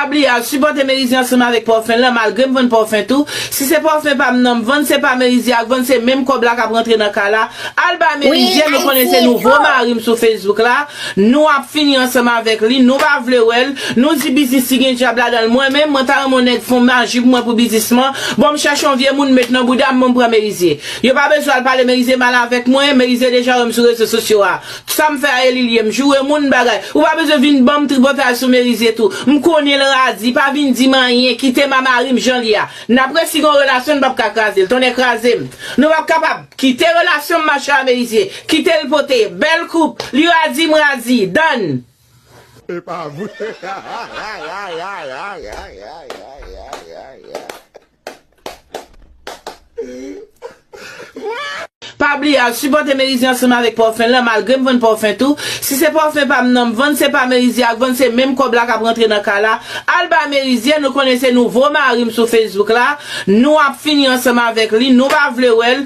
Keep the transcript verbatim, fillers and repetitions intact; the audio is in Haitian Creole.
Pa bliye al sipòte Merizye ansanm avèk pòfen l lan, malgre m vann pòfen tou. Si se pòfen pa m nan m vann, se pa Merizye ak vann, se menm kòb la k ap rantre nan kay la. Al bay Merizye, nou konnen se nouvo mari m sou Facebook la. Nou ap fini ansanm avèk li, nou pa vle wè l. Nou di biznis li gen dyab ladan l. Mwen menm, mwen ta renmen yon nèg fè yon maji pou mwen pou biznis mwen. Bon, m chèche yon vye moun met nan bouda m, bon, m pran Merizye. Yo pa bezwen al pale Merizye mal avèk mwen, Merizye deja wè m sou rezo sosyo a. Sa m fè a e li l ye, m joure moun bagay. Ou pa bezwen vin ban m tripotay sou Merizye tou. M konnen l radi, pa vin di m anyen, kite m a mari m jan l ye a. N ap resi gen yon relasyon, n p ap ka kraze l, tonnè kraze m. Nou p ap kapab. Kite relasyon m mache a Merizye. Kite l pote. Bèl koup. Li radi, m radi. Done. E pa vre. Pa bliye al sipòte Merizye ansanm avèk pòfen l lan, malgre m vann pòfen tou. Si se pòfen pa m nan m vann, se pa Merizye ak vann, se menm kòb la k ap rantre nan kay la. Al bay Merizye, nou konnen se nouvo mari m sou Facebook la. Nou ap fini ansanm avèk li, nou pa vle wè l.